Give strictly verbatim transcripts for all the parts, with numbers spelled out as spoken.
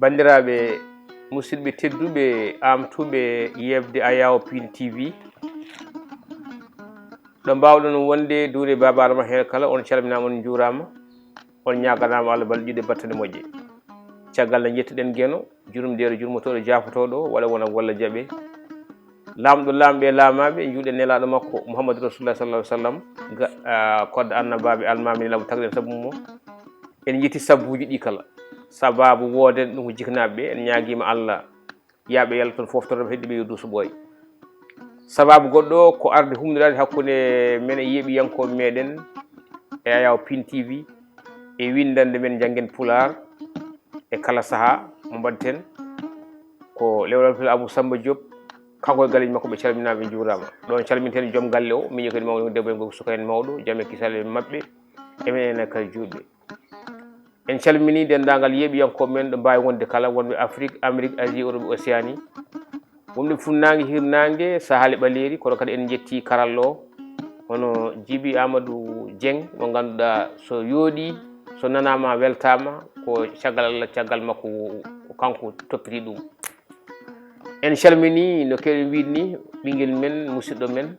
Banndiraaɓe musidɓe tedduɓe, aamtuɓe yeɓde Ayawo Pin T V, ɗo mbaawɗon wonde duure babaarama heen kala, on calminaama, on njuuraama, on ñaaganaama Allah balɗe juuɗe battane moƴƴe. Caggal nde njettuɗen Geno, jurumdeero jurmotooɗo jaafotooɗo, waɗa wona walla jaɓe. Laamɗo laamɓe e laamaaɓe, njuuɗen nelaaɗo makko, Muhammadu Rasulullah sallallahu alaihi wasallam, ga-, a, kodda annabaaɓe, almaami nelaaɓe tagɗen sabu mo. En njetti sabbuuji ɗi kala. Sabaabu wooden ɗum ko jiknaaɓe ɓe, en ñaagiima Allah, yaaɓe yalla toon foftorde heddiiɓe yo duuso ɓooy. Sabaabu goɗɗo ko arde humniraade hakkunde men e yeeɓiyankooɓe meɗen e Ayawo Pin T V e winndannde men Njanngen Pulaar e kala sahaa mo mbaɗten. Ko Lewlal Pulaar Abou Samba Diop, kanko e galleeji makko ɓe calminaama, ɓe njuuraama. Ɗoon calminten joom galle o, miño kadi mawɗo, debbo en, gorko, suka en, mawɗo, jam e kisal e maɓɓe, e men en kala juutɓe. En calminii denndaangal yeeɓiyankooɓe men ɗo mbaawi wonde kala, wonɓe Afrik, Amerik, Asie, Europe, Océanie, wonɓe funnaange, hirnaange, sahaali ɓaleeri, kono kadi en njettii karallo o, hono Jibi Amadou Dieng, mo ngannduɗaa so yooɗii, so nanaama, weltaama, ko caggal Allah, caggal makko, ko kanko toppiti ɗum. En calminii, no keewɗen wiide ni, ɓinngel men, musidɗo men,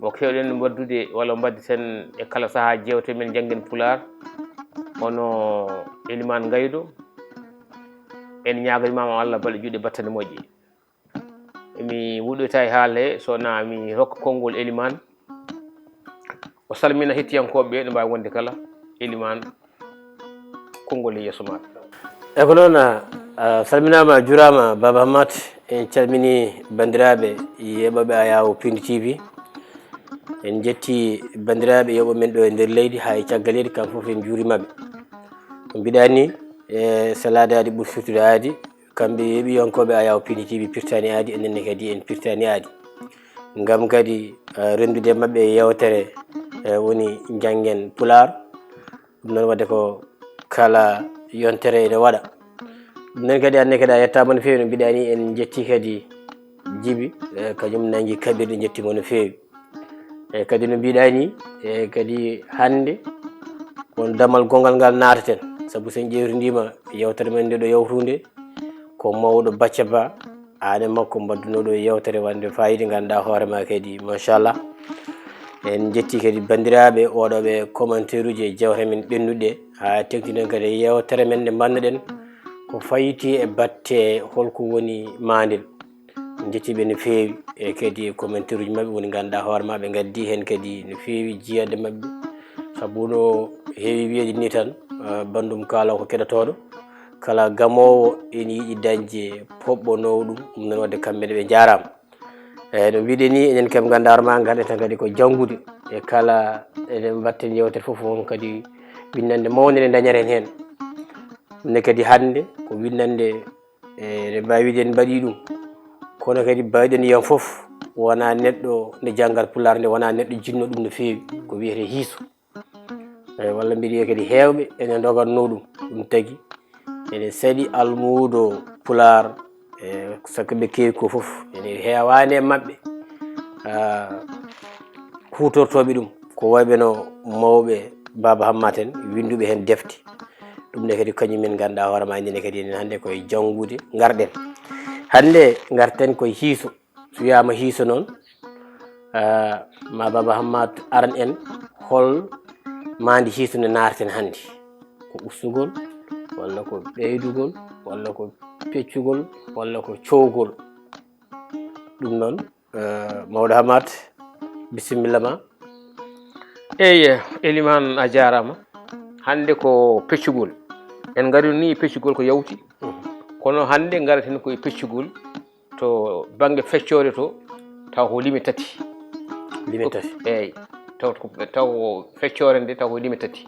mo keewɗen waɗdude walla mbaɗdeten e kala sahaa jeewte men Njanngen Pulaar, hono Elimane Ngaydo. En ñaaganii ma Allah balɗe juuɗe battane moƴƴe. Mi wuɗɗoyta e haala he, so wonaa mi rokka konngol Elimane. O salmina hettiyankooɓe ɓe no mbaawi wonde kala. Elimane, konngol e yeeso maaɗa. E ko noon, a, a salminaama, a juuraama, Baaba Hammat. En calminii banndiraaɓe yeeɓooɓe Ayawo Pin T V. En njettii banndiraaɓe yeeɓooɓe men ɗo e nder leydi haa e caggal leydi, kam fof en njuuriima ɓe. Ko mbiɗa ni, e salaadaade ɓuri firtude aadi, kamɓe yeeɓiyankooɓe Ayawo Pin T V pirtaani aadi, enen ne kadi en pirtaani aadi. Ngam kadi, eh, renndude maɓɓe e yeewtere, eh, woni Njanngen Pulaar. Ɗum noon waɗde ko kala yontere ene waɗa. Ɗum noon kadi, aan ne kadi a yettaama no feewi, no mbiɗa ni, en njettii kadi Jibi, eh, kañum nanngi kaɓirɗe, njettiima no feewi. E kadi no mbiɗa ni, e kadi hannde won damal gonngal ngal naataten, sabu so en ƴeewtindiima yeewtere men nde ɗo yawtunde, ko mawɗo Bacca Ba, aane makko mbaɗduno ɗo yeewtere wonde faayiida, ngannduɗaa hoore ma kadi, machallah. En njettii kadi banndiraaɓe waɗooɓe commentaire uji e jeewte men ɓennuɗe, haa teeŋtinen kadi yeewtere men nde mbaɗnoɗen ko fayti e batte holko woni maandel. En njettii ɓe no feewi, e kadi commentaire uji maɓɓe woni ngannduɗaa hoore ma, ɓe ngaddi heen kadi no feewi jiyaade maɓɓe. Sabu no heewi wiyeede ni tan, ah, banndum kaala ko keɗotooɗo, kala gamoowo ene yiɗi dañde poɓɓo noowo ɗum, ɗum noon waɗde kamɓe ne ɓe njaaraama. Eeyi, no mbiɗen ni, enen kam ngannduɗaa hoore ma, ngarɗen tan kadi ko janngude, e kala eɗen mbaɗten yeewtere fof won kadi winndannde mawnde nde ndañaten heen. Ɗum ne kadi hannde ko winndannde, e, eɗen mbaawi wiide en mbaɗii ɗum, kono kadi mbayɗen yam fof wonaa neɗɗo nde janngat Pulaar nde, wonaa neɗɗo jiɗno ɗum no feewi, ko wiyetee hiiso. Eeyi, walla mbiɗa wiya kadi heewɓe ene ndogannoo ɗum. Ɗum tagi ene saɗi almuudo Pulaar, e, sabu ɓe keewi ko fof ene heewaani e maɓɓe, ah, huutortooɓe ɗum, ko wayɓe no mawɓe Baaba Hammat en, winnduɓe heen defte. Ɗum ne kadi kañum en ngannduɗaa hoore ma, enen ne kadi enen hannde koye janngude ngarɗen. Hannde ngarten koye hiiso. So wiyaama hiiso noon, ah, ma Baaba Hammat aran en hol maandi hiiso nde naataten hannde. Ko ustugol, walla ko ɓeydugol, walla ko peccugol, walla ko cowgol. Ɗum noon, eh, mawɗo Hammat, bisimilla ma. Eey, Elimane, a jaaraama. Hannde ko peccugol. En ngarii ni peccugol ko yawti. Mhm. Kono hannde ngaraten ko e peccugol to bannge feccoore to, taw ko lime tati. Lime tati. Eey, taw ko, taw ko feccoore nde taw ko lime tati.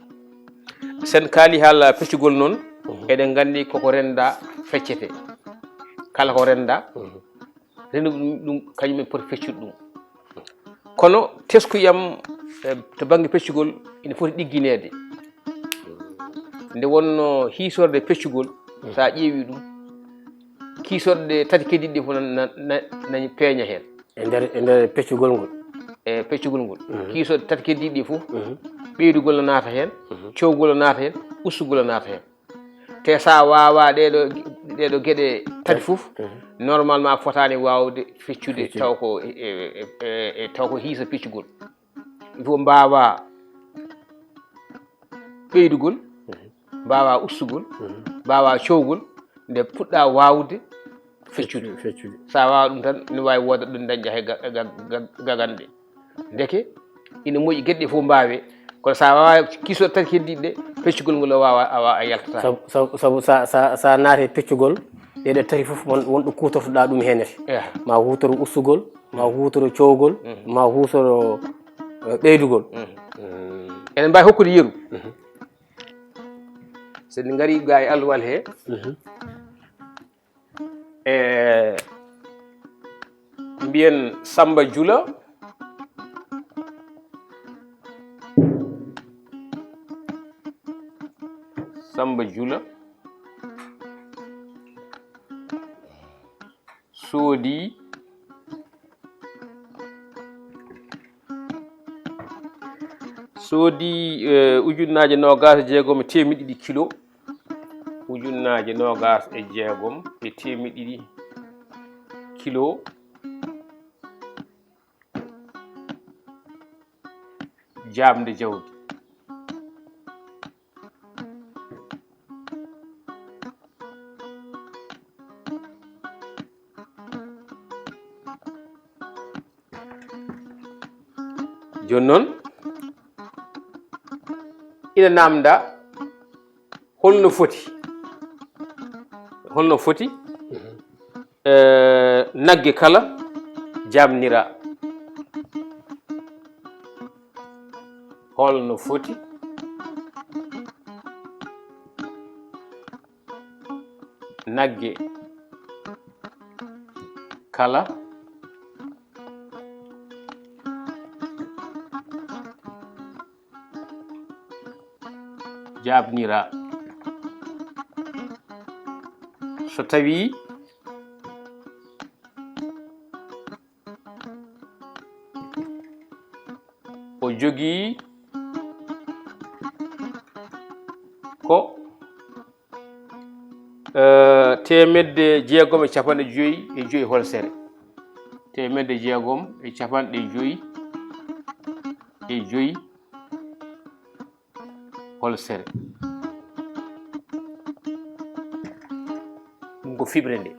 Sen kaali haala peccugol noon, mhm, eɗen nganndi koko rennda feccete. Kala ko rennda, mhm, renndu ɗum, ɗum kañum en poti feccude ɗum. Kono teskuyam, eh, to bannge peccugol ina foti ɗiggineede. Nde wonno hiisorde peccugol, so a ƴeewi ɗum, kiisorɗe tati keddiiɗe ɗe fof na, na, na, na peeña heen. E nder, e nder peccugol ngol? E peccugol ngol. Mhm. Kiisorɗe tati keddiiɗe ɗe fof, mhm, ɓeydugol no naata heen, mhm, cowgol no naata heen, ustugol no naata heen. Te so a waawaa ɗee ɗoo Ɗee ɗoo geɗe tati fof, mhm, normalement fotaani waawde feccude, feccude, taw ko e, e, e, e, taw ko hiisa peccugol. Il faut mbaawaa ɓeydugol, mhm, mbaawaa ustugol, mhm, mbaawaa cowgol, nde puɗɗaa waawde feccude. Feccude, feccude. So a waawaa ɗum tan, ne waawi wooda ɗum dañƴa he ga-, ga-, ga-, gaganɗe. Ndeke, ina moƴƴi geɗe ɗe fof mbaawee, kono so a waawaa kiisooɗe tati heddiiɗe ɗe, peccugol ngol o waawaa, a waawaa, a yaltataa. Sabu, sabu, sabu sa, sa, sa naati e peccugol, ɗee ɗoo tati fof won, won ɗo kuutortoɗaa ɗum heen ne. Eeha. Ma huutoro ustugol, ma huutoro cowgol, mhm, ma huutoro, eh, ɓeydugol. Mhm. Mm. Eɗen mbaawi hokkude yeru. Mhm. So en ngarii ga e alluwal he, mhm, e mbiyen Samba Jula. Samba Jula soodi, soodi, eh, ujunnaaje noogaas e jeegom e teemedde ɗiɗi kilo. Ujunnaaje noogaas e jeegom e teemedde ɗiɗi kilo jaabnde jawdi. Jooni noon, ina naamndaa holno foti, holno foti, eh, nagge kala jaabniraa? Holno foti nagge kala jaabniraa? So tawii o jogii ko, eh, teemedde jeegom e capanɗe joyi e joyi holsere. Teemedde jeegom e capanɗe joyi e joyi holsere. Ɗum ko fiɓre nde.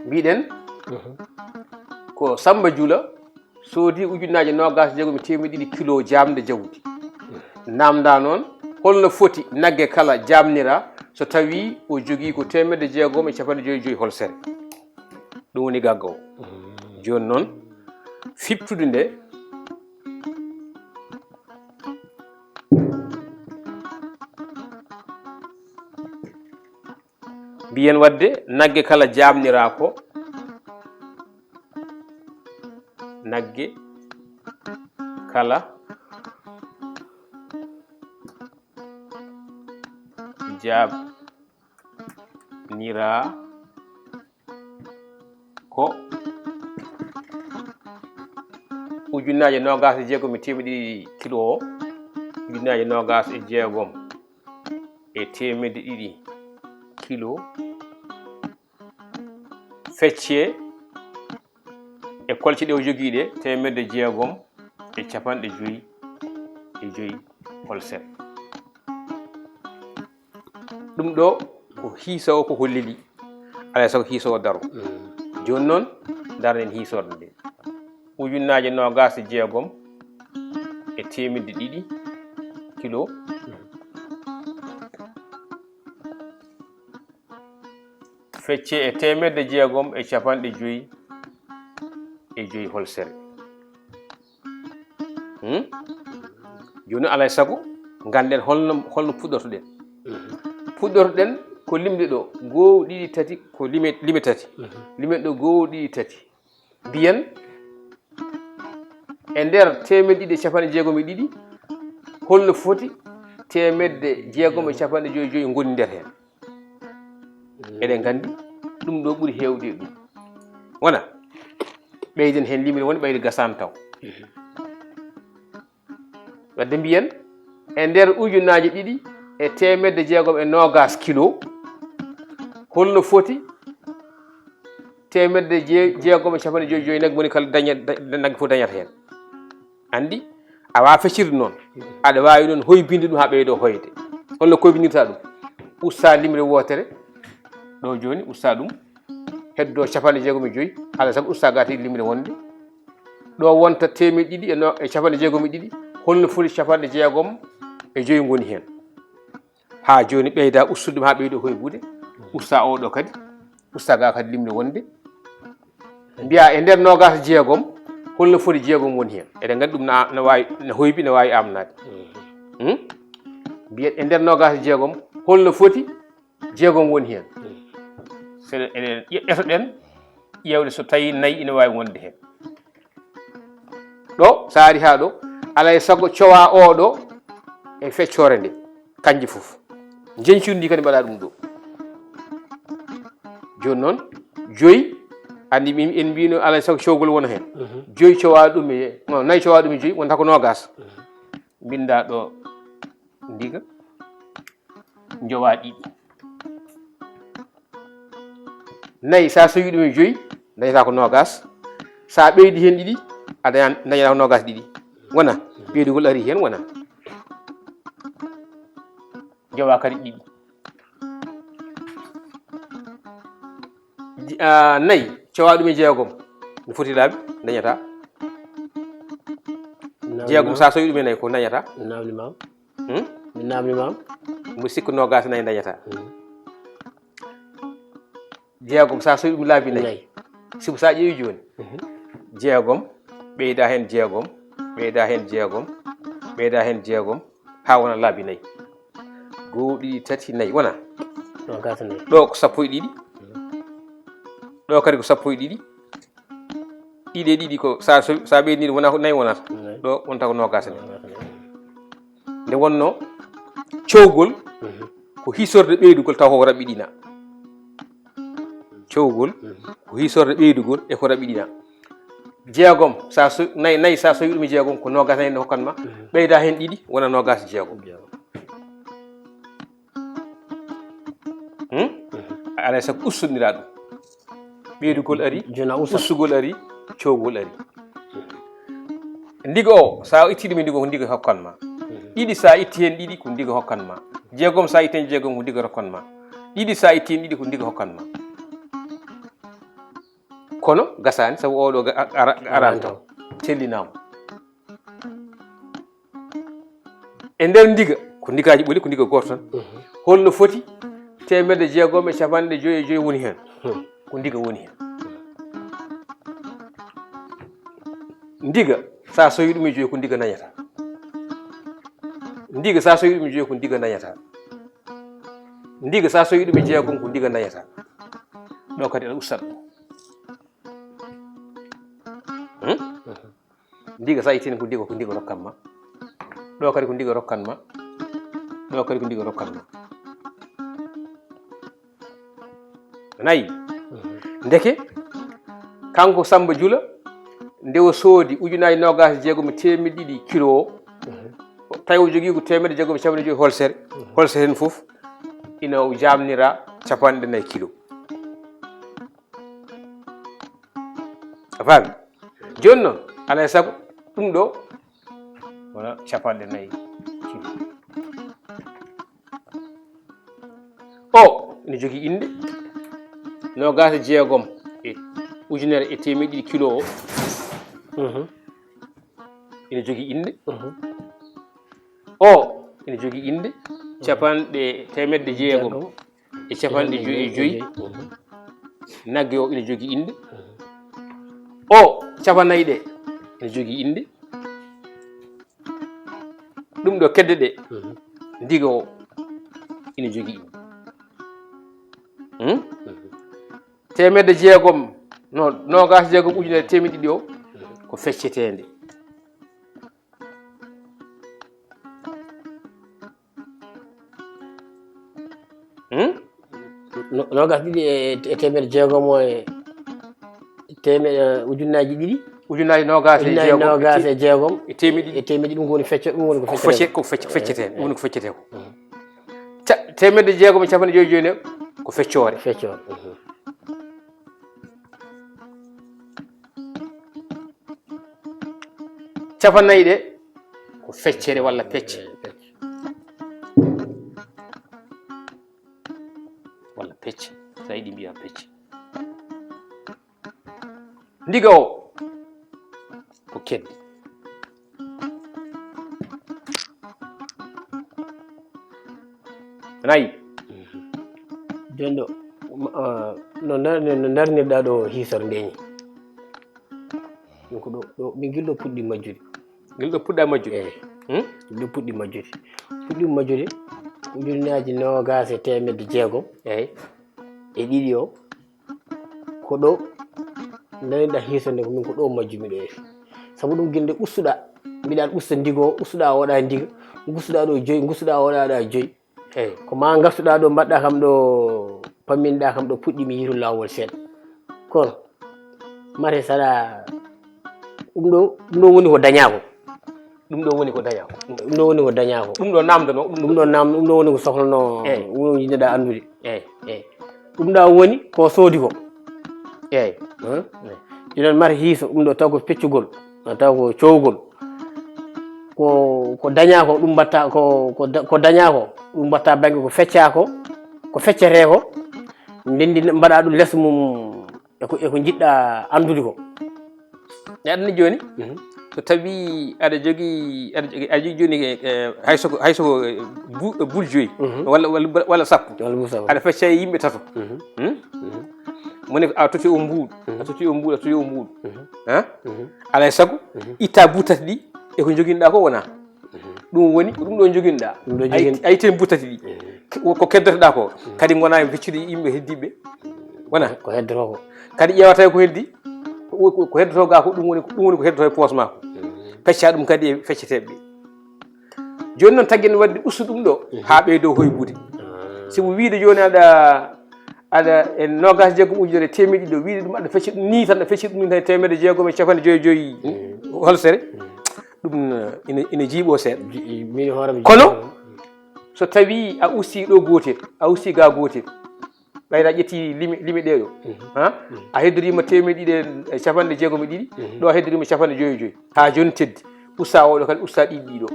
Mbiɗen, mhm, ko Samba Jula soodi ujunnaaje noogaas e jeegom e teemedde ɗiɗi kilo jaamnde jawdi. Naamndaa noon, holno foti nagge kala jaabniraa so tawii o jogii ko teemedde jeegom e capanɗe joyi joyi holsere? Ɗum woni gagga o. Jooni noon, fiɓtude nde, mbiyen waɗde nagge kala jaabniraa ko, nagge kala jaabniraa ko ujunnaaje noogaas e jeegom e teemedde ɗiɗi kilo o, ujunnaaje noogaas e jeegom e teemedde ɗiɗi kilo, feccee e kolce ɗe o jogii ɗe, teemedde jeegom e capanɗe joyi e joyi holsere. Ɗum ɗo ko hiisa o ko holliri, alaa e sago hiisa o daro. Mm. Jooni noon, ndarnen hiisorde nde. Ujunnaaje noogaas e jeegom e teemedde ɗiɗi kilo. Feccee e teemedde jeegom e capanɗe joyi e joyi holsere. Hmm? Jooni, alaa e sago, ngannden holno, holno puɗɗortoɗen. Mhm. Puɗɗortoɗen ko limde ɗo, goo, ɗiɗi, tati, ko lime, lime tati. Mhm. Limen ɗo goo, ɗiɗi, tati. Mbiyen, e nder teemedde ɗiɗi e capanɗe jeegom e ɗiɗi, holno foti teemedde jeegom e capanɗe joyi joyi ngoni nder heen? Eɗen nganndi, ɗum ɗo ɓuri heewde e ɗum. Wona? Ɓeyden heen limre woni ɓayde gasaani taw. Mhm. Wadde mbiyen, e nder ujunnaaje ɗiɗi e teemedde jeegom e noogaas kilo, holno foti teemedde jee- jeegom e capanɗe joyi joyi nagge moni kala daña- da- nagge fof dañata heen? Anndi, a waawaa feccirde noon. Aɗa waawi noon hoybinde ɗum haa ɓeydo hoyde. Holno koybinirta ɗum? Usta limre wootere ɗo jooni, usta ɗum, heddo capanɗe jeegom e joyi, alaa sago usta gati limre wonde ɗo wonta teemeɗɗe ɗiɗi e no- e capanɗe jeegom e ɗiɗi. Holno foti capanɗe jeegom e joyi ngoni heen? Haa jooni ɓeyda ustude ɗum haa ɓeydo hoybude. Usta o ɗo kadi, usta ga kadi limre wonde. Mbiya e nder noogaas jeegom, holno foti jeegom woni heen? Eɗen nganndi ɗum na, na waawi, na hoybi, na waawi amnaade. Hmm? Mbiya e nder noogaas jeegom, holno foti jeegom woni heen? So eɗen, eɗen ƴe- etoɗen ƴeewde so tawi nayi ina waawi wonde heen. Ɗo, so ari haa ɗo, alaa e sago cowa o ɗo e feccoore nde, kanji fof. Njeñcudi ndi kadi mbaɗa ɗum ɗo. Jooni noon, joyi, anndi min en mbino alaa e sago cowgol wona heen. Joyi cowa ɗum e, no, nayi cowa ɗum e joyi, wonta ko noogaas. Mbinnda ɗo ndiga, njowa ɗiɗi. Nayi, sa sowi ɗum e joyi, dañata ko noogaas. Sa ɓeydi heen ɗiɗi, a daña- dañata ko noogaas ɗiɗi. Wona, ɓeydugol ari heen, wona. Njowa kadi ɗiɗi. Ji- a, nayi, cowa ɗum e jeegom. No foti laabi, dañata. Jeegom, sa sowi ɗum e nayi, ko dañata? Namni ma. Hmm? Mi namni ma. Mbo sikku noogaas nayi dañata. Hmm. Jeegom, sa sowi ɗum laabi nayi. Nayi. Sibu sa ƴeewi jooni. Mhm. Jeegom, ɓeyda heen jeegom, ɓeyda heen jeegom, ɓeyda heen jeegom, haa wona laabi nayi. Goo, ɗiɗi, tati, nayi, wona? Noogaas e nayi. Ɗo ko sappo e ɗiɗi. Ɗo kadi ko sappo e ɗiɗi. Ɗiɗi e ɗiɗi ko sa, so, sa ɓeydi wona ko nayi wonata. Nayi. Ɗo wonta ko noogaas e nayi. Noogaas e nayi. Nde wonno cowgol, mhm, ko hisorde ɓeydugol taw ko raɓɓiɗina. Cowgol, mhm, ko hisorde ɓeydugol e ko raɓɓiɗina. Jeegom, sa so, nayi, nayi sa sowi ɗum e jeegom, ko noogaas nayi ne hokkan ma. Mhm. Ɓeyda heen ɗiɗi, wona noogaas e jeegom. Jeegom. Hmm? Mhm. Alaa e sago ustondira ɗum. Ɓeydugol ari, jona usta. Ustugol ari, cowgol ari. Ndiga o, sa itti ɗum e ndiga, ko ndiga hokkan ma. Mhm. Ɗiɗi, sa itti heen ɗiɗi, ko ndiga hokkan ma. Jeegom, sa itti heen jeegom, ko ndiga rokkan ma. Ɗiɗi, sa itti heen ɗiɗi, ko ndiga hokkan ma. Kono gasaani, sabu oɗo ga- a- ara- aranto. Aranto. Tellinaama. E nder ndiga, ko ndigaaji ɓoli, ko ndiga gooto tan. Mhm. Holno foti? Teemedde jeegom e capanɗe joyi e joyi woni heen. Hmm. Ko ndiga woni heen. Ndiga, sa sowi ɗum e joyi, ko ndiga dañata. Ndiga, sa sowi ɗum e joyi, ko ndiga dañata. Ndiga, sa sowi ɗum e jeegom, ko ndiga dañata. Ɗo kadi aɗa usta ɗum. Hmm? Ndiga, sa ittini ko ndiga, ko ndiga rokkan ma. Ɗo kadi ko ndiga rokkan ma. Ɗo kadi ko ndiga rokkan ma. Nayi. Mhm. Ndeke, kanko Samba Jula, nde o soodi ujunnaaje noogaas e jeegom e teemedde ɗiɗi kilo o, mhm, tawi o jogii ko teemedde jeegom e capanɗe joyi holsere. Mhm. Holsere heen fof ina jaamnira capanɗe nayi kilo. A faami? Jooni noon, alaa e sago, ɗum ɗo wona capanɗe nayi kilo. O ina jogii innde, noogaas e jeegom e ujunere e teemedde ɗiɗi kilo o. Mhm. Ina jogii innde. Mhm. O ina jogii innde, capanɗe, teemedde jeegom. Jeegom. E capanɗe joyi e joyi. Nagge o ina jogii innde. O capannayyi ɗe ina jogii innde. Ɗum ɗo kedde ɗe, ndiga o ina jogii innde. Hmm? Teemedde jeegom, no, noogaas jeegom ujunere teemedde ɗiɗi o, ko fecceteende. Hmm? No- noogaas ɗiɗi e e teemedde jeegom o e teemedde, ujunnaaji ɗiɗi. Ujunaaji noogaas e jeegom e teemeɗɗe ɗiɗi. Ɗum woni fecce, ɗum woni ko feccete. Ko feccete, ɗum woni ko feccete ko. Teemeɗɗe jeegom e capanɗe joyi joyi ne ko feccoore. Feccoore. Capannayyi ɗe ko feccere walla pecce. Walla pecce. Sa yiɗi mbiya pecce. Ndiga o ko keddi. Nayi. Jooni ɗo, no ndarnirɗa ɗo hiisor ndeñi? Ɗum ko ɗo, ɗo, min gilɗo puɗɗi majjude. Gilɗo puɗɗa majjude? Eyi. Hmm? Gilɗo puɗɗi majjude. Puɗɗi majjude, ujunnaaji noogaas e teemedde jeegom. Eyi. E ɗiɗi o, ko ɗo ndarnirɗa hiisor nde, ko min ko ɗo majjumi ɗo e. Sabu ɗum gilde ustuɗa, mbiɗa usta ndigo, ustuɗa oɗa ndiga, ngustuɗa ɗo joyi, ngustuɗa oɗa ɗa joyi. Eyi. Ko ma ngartuɗa ɗo, mbaɗɗa kam ɗo, pamminɗa kam ɗo, puɗɗimi yiitu laawol seeɗa. Kono, mate saɗa, ɗum ɗo, ɗum ɗo woni ko dañaako. Ɗum ɗo woni ko dañaako. Ɗum ɗo woni ko dañaako. Ɗum ɗo namdono, ɗum ɗum ɗo nam, ɗum ɗo woni ko sohlano, eyi, woni ko jiɗɗa anndude. Eyi. Eyi. Ɗum ɗa woni ko soodi ko. Eyi. Jooni noon mate hiiso, ɗum ɗo taw ko peccugol, taw ko cowgol. Ko, ko dañaa ko, ɗum mbatta ko, ko da-, ko dañaa ko, ɗum mbatta bannge ko feccaa ko, ko feccetee ko, ndenndi mbaɗa ɗum les mum e ko, e ko njiɗɗa anndude ko. Ne aɗa ni jooni, mhm, so tawi aɗa jogii, aɗa jogii, aɗa jogii jooni, eh, hay so ko, hay so ko, eh, bu-, bul joyi, mhm, walla, walla, walla sappo. Walla bul sappo. Aɗa fecca e yimɓe tato. Mhm. Hmm? Mhm. Moni a totti o mbuuɗu, mhm, a totti o mbuuɗu, a totti o mbuuɗu. Mhm. Ha? Mhm. Alaa e sago, mhm, itta buttati ɗi e ko joginɗa ko wona. Mhm. Ɗum woni ko ɗum ɗo joginɗa. Ɗum ɗo jogin- a itti hen buttati ɗi. Mhm. Ko, ko keddotoɗa ko. Mhm. Kadi gona e feccude yimɓe heddiɓe. Wona? Ko heddoto ko. Kadi ƴeewata ko heddi, ko, ko, ko heddoto ga ko ɗum woni, ɗum woni ko heddoto e poos ma ko. Mhm. Pecca ɗum kadi e fecceteɓe. Jooni noon taggen wadde ustu ɗum ɗo, mhm, haa ɓeydo hoybude. Ah. Sibu wiide jooni aɗa, aɗa e noogaas e jeegom ujunere teemedde ɗiɗi ɗo, wiide ɗum aɗa fecca ɗum ni tan, aɗa fecca ɗum ni tan e teemedde jeegom e capanɗe joyi joyi, mhm, holsere. Mhm. Ɗum, eh, ina, ina jiiɓo seeɗa. Ji-, min hoore am kono, jiiɓo. So tawi a usti ɗo gootel, a usti ga gootel, ɓayde a ƴetti lime, lime ɗe ɗo, mhm, ha? Mhm. A heddoriima teemedde ɗiɗi e capanɗe jeegom e ɗiɗi, mhm, ɗo a heddoriima capanɗe joyi e joyi. Haa jooni teddi. Usta oɗo kadi, usta ɗiɗi ɗiɗo.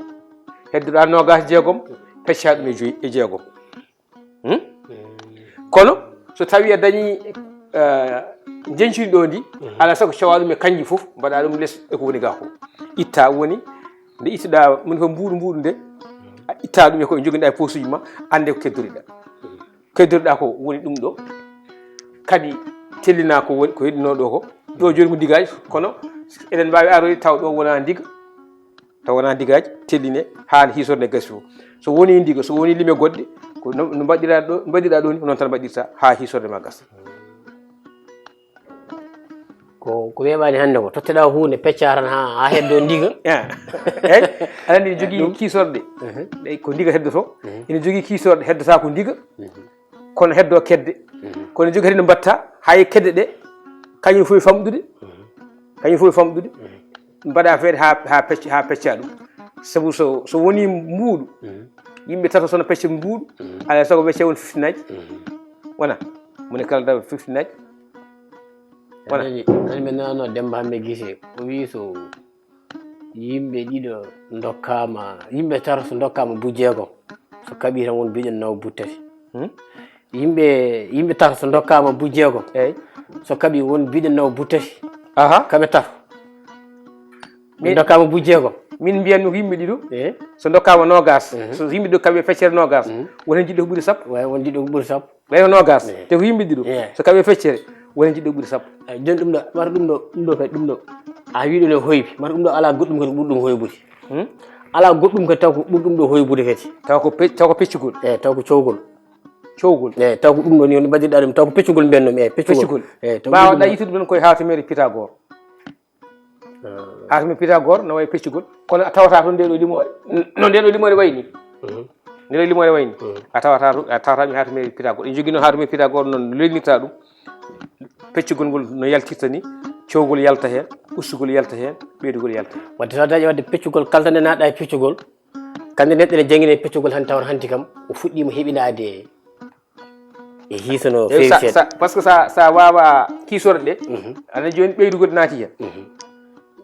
Heddoɗa noogaas e jeegom, pecca ɗum e joyi, e jeegom. Hmm? Mhm. Kono, so tawi a dañi, eh, jeñcudi ɗo ndi, mhm, alaa sago cowa ɗum e kanji fof, mbaɗa ɗum les e ko woni ga ko. Itta woni, nde ittuɗa, moni ko mbuuɗu, mbuuɗu nde, a itta ɗum e ko joginɗa e posuji ma, annde ko keddoriɗa. Keddoriɗa ko woni ɗum ɗo. Kadi tellina ko woni, ko heddino ɗo ko. Ɗo jooni ko ndigaaji, kono eɗen mbaawi aroyde taw ɗo wona ndiga. Taw wona ndigaaji, telline haa hiisorde nde gasi fof. So woni ndiga, so woni lime goɗɗe, ko no, no mbaɗɗira ɗo, mbaɗɗira ɗo ni, ko noon tan mbaɗɗirta haa hiisorde ma gasa. Ko, ko weeɓaani hannde ko, totteɗaa huunde, pecca tan haa, haa heddo ndiga. Ah. Eey, aɗa anndi ne jogii ɗum kiisorɗe. Mhm. Ɗe ko ndiga heddoto. Mhm. Ina jogii kiisorɗe heddata ko ndiga. Mhm. Kono heddo kedde. Mhm. Kono jogii kadi no mbatta, hay kedde ɗe, kañum fof e famɗude. Mhm. Kañum fof e famɗude. Mhm. Mbaɗa feere haa, haa pecc-, haa pecca ɗum. Sabu so, so woni mbuuɗu, mhm, yimɓe tato sono pecca mbuuɗu, mhm, alaa sago wecce won fiftinaaji. Mhm. Wona? Moni kala dawa fiftinaaji. Wona? Nani, nani mi nanano Demba Hammet Gise, o wi so yimɓe ɗiɗo ndokkaama, yimɓe tato so ndokkaama bu jeegom, so kaɓi tan won biɗen nawa bu tati. Hmm? Yimɓe, yimɓe tato so ndokkaama bu jeegom, eey, so kaɓi won biɗen nawa bu tati. Aha. Kaɓe tato. Min ndokkaama bu jeegom. Min mbiyanno ko yimɓe ɗiɗo. Eey. So ndokkaama noogaas. Mhm. So yimɓe ɗiɗo kaɓi feccere noogaas. Mhm. Won hen jiɗɗo ko ɓuri sappo. Way, won jiɗɗo ko ɓuri sappo. Ɓayno noogaas. Eey. Te ko yimɓe ɗiɗo. Eey. So kaɓi feccere, won hen jiɗɗo ko ɓuri sappo. Eey, jooni ɗum ɗo, mata ɗum ɗo, ɗum ɗo kadi, ɗum ɗo. A wi ɗum ne hoybi. Mata ɗum ɗo alaa goɗɗum kadi ko ɓuri ɗum hoybude. Hmm? Alaa goɗɗum kadi taw ko ɓuri ɗum ɗo hoybude kadi. Taw ko pe-, taw ko peccugol. Eey, taw ko cowgol. Cowgol. Eey, taw ko ɗum ɗo ni woni mbaɗirɗa ɗum, taw ko peccugol mbiyanno mi, eey, peccugol. Peccugol. Eey, taw ko ɗum ɗo. Mbaawa-ɗaa yittude ɗum koye haatumere Pythagore. Ah. Haatumere Pythagore no wayi peccugol, kono a tawata toon nde ɗo limoore, no nde ɗo limoore wayi ni. Mhm. Nde ɗo limoore wayi ni. Mhm. A tawata to, a tawata mi haatumere Pythagore. En jogino haatumere Pythagore noon, lelnirta ɗum. Peccugol ngol no yaltirta ni. cowgol yalta heen, ustugol yalta heen, ɓeydugol yalta heen. Wadde so a dañi wadde peccugol, kala nde naatɗa e peccugol, kala nde neɗɗo ne jangguini e peccugol, han tawon hanti kam o fuɗɗima heɓinaade e hiiso no feewi seeɗa. Par ce que sa sa wawa kiisorde ɗe, aɗa joni ɓeydugol naati heen.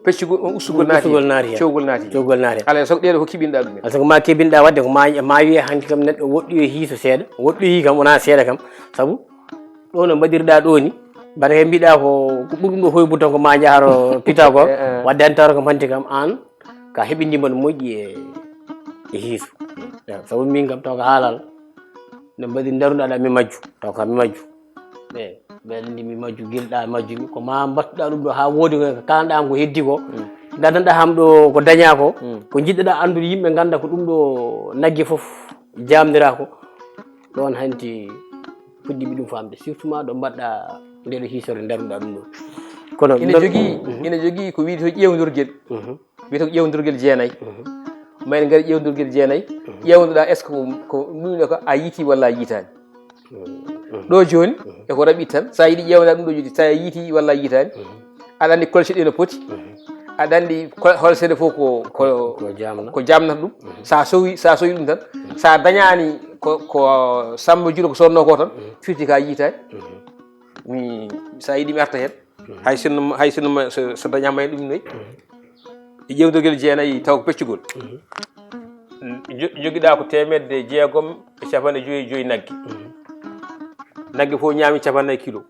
Peccugol on, ustugol naati heen, cowgol naati heen. Cowgol naati heen. Alaa e sago ɗeɗo ko kibinɗa ɗum en. Alaa e sago ma kibinɗa wadde ko ma ma wiye hanti kam neɗɗo woɗɗoyi hiiso seeɗa, woɗɗoyi kam wona seeɗa kam. Sabu ɗo no mbaɗirɗa ɗo ni, mbaɗa he mbiɗa ko ko ɓurɗum ɗo hoybu tan ko ma jaharo pitagol. Wadde an tawata kam hanti kam an ka heɓindima no moƴƴi e e hiiso. Sabu min kam taw ko haalal no mbaɗi ndaruɗa ɗa mi majju, taw ka mi majju. Eyi, ɓen ndi mi majju, gilɗa majjumi, ko ma mbattuɗa ɗum ɗo ha woodi ko kalanɗa am ko heddi ko, gaddanɗa ham ɗo ko daña ko, ko jiɗɗaɗa anndude yimɓe ganda ko ɗum ɗo nagge fof jamdira ko. Ɗon hanti fuɗɗimi ɗum famde, surtout ma ɗo mbaɗɗa nde ɗo hiisore ndaruɗa ɗum ɗo. Kono ina jogii, ina jogii ko wiyetee ƴeewndorgel. Wiyetee ko ƴeewndorgel jeenay. Ma en ngari ƴeewndorgel jeenay, ƴeewnoɗa est ce que ko ɗum ɗo ko a yiiti walla a yiitaani? Ɗo jooni e ko raɓɓiɗi tan, so a yiɗi ƴeewna ɗum ɗo jooni, so a yiiti walla a yiitaani, aɗa anndi kolce ɗe no poti, aɗa anndi hol seeɗa fof ko ko jamnata ɗum. Sa sowi sa sowi ɗum tan, sa dañaani ko ko Samba Juro ko sodno ko tan, firti ka yiitaani. Mi sa yiɗi mi arta heen. Hay sinno hay sinno so dañama e ɗum noy. E ƴeewndorgel jeenayi taw ko peccugol. Jogiɗa ko teemedde jeegom e capanɗe joyi joyi nagge. Nagge fof ñaami capannayyi kilo.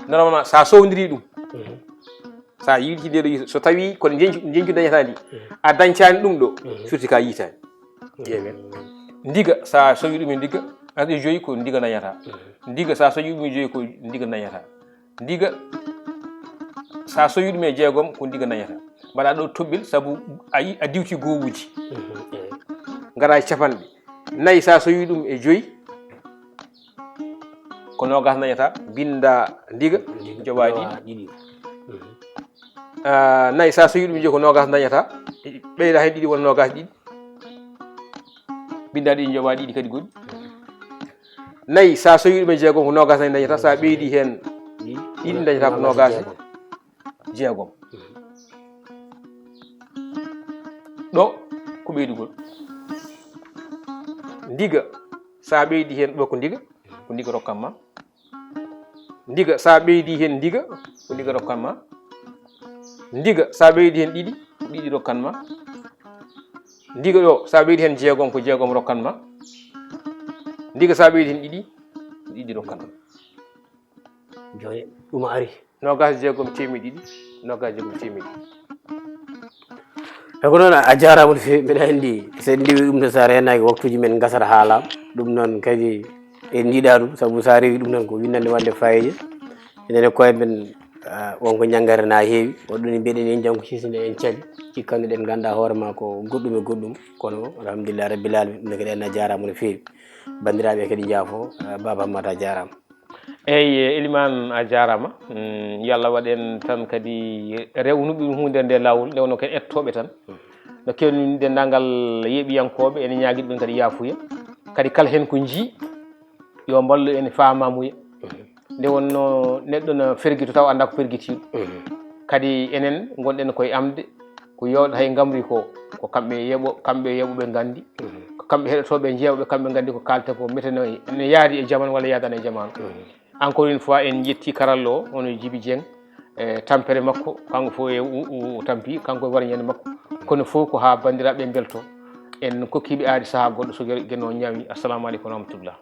Normalement sa sowdiri ɗum, sa yiiti nde ɗo yiita, so tawi ko njeñcu njeñcu dañata ndi, a dañcani ɗum ɗo, firti ka yiitani. Ƴeewen. Ndiga sa sowi ɗum e ndiga, arɗe joyi ko ndiga dañata. Ndiga sa sowi ɗum e joyi ko ndiga dañata. Ndiga sa sowi ɗum e jeegom ko ndiga dañata. Mbaɗa ɗo toɓɓel sabu a yi a diwti gowuji. Ngara e capanɗe nayi sa sowi ɗum e joyi, ko nogas dañata, binda ndiga, joɓa ɗiɗi. Nayi sa sowi ɗum joyi ko nogas dañata, ɓeyda hen ɗiɗi wona nogas ɗiɗi. Binda ɗiɗi joɓa ɗiɗi kadi goɗɗi. Nayi sa sowi ɗum e jeegom ko nogas nayi dañata, sa ɓeydi hen ɗiɗi dañata ko nogas jeegom. Ɗo ko ɓeydugol. Ndiga sa ɓeydi hen ɗo ko ndiga, ko ndiga rokkan ma. Ndiga sa ɓeydi hen ndiga, ko ndiga rokkan ma. Ndiga sa ɓeydi hen ɗiɗi, ko ɗiɗi rokkan ma. Ndiga ɗo sa ɓeydi hen jeegom, ko jeegom rokkan ma. Ndiga sa ɓeydi hen ɗiɗi, ko ɗiɗi rokkan ma. Jooni ɗum ari. Nogas jeegom teemedde ɗiɗi, nogas jeegom teemedde ɗiɗi. E ko noon a jarama no feewi, mbiɗa anndi so en ndiwi ɗum ɗo so a reenaaki waktuuji men ngasata haalama. Ɗum noon kadi en njiɗa ɗum sabu so a rewi ɗum noon ko winnande wonde fayida. Enen e koye men wonko ñanngare na heewi, waɗɗum ne mbiɗen en janngo hisinde en cali, cikkanno ɗen ngannda hoore ma ko goɗɗum e goɗɗum, kono alhamdulillah rabbil alamin ɗum ne kadi en a jarama no feewi. Banndiraaɓe kadi njaafo, Baba Hammata a jarama. Eyyi Elimane a jarama. Yo Allah waɗ en tan kadi rewnuɓe hunde nde lawol nde wonno ken ettoɓe tan. No kewni denndangal yeeɓiyankooɓe ene ñaagiɗo ɓen kadi yaafuya. Kadi kala hen ko jii yo mballu en faamamuya. Nde wonno neɗɗo no fergito taw annda ko pergitiiɗo. Kadi enen ngonɗen koye amde ko yooɗo hay ngamri ko ko kamɓe yeeɓo kamɓe yeeɓoɓe nganndi. Ko kamɓe heɗotooɓe jeeɓoɓe kamɓe nganndi ko kaalten ko mete no yaadi e jaman walla yaadani e jaman. Encore une fois en jetti karallo o hono Djiby Dieng, e tampere makko kanko fof e tampi kanko e warñande makko. Kono fof ko ha banndiraaɓe mbelto. En kokkiɓe aadi saha goɗɗo so geno ñawi. Assalamu aleykum wa rahmatullah.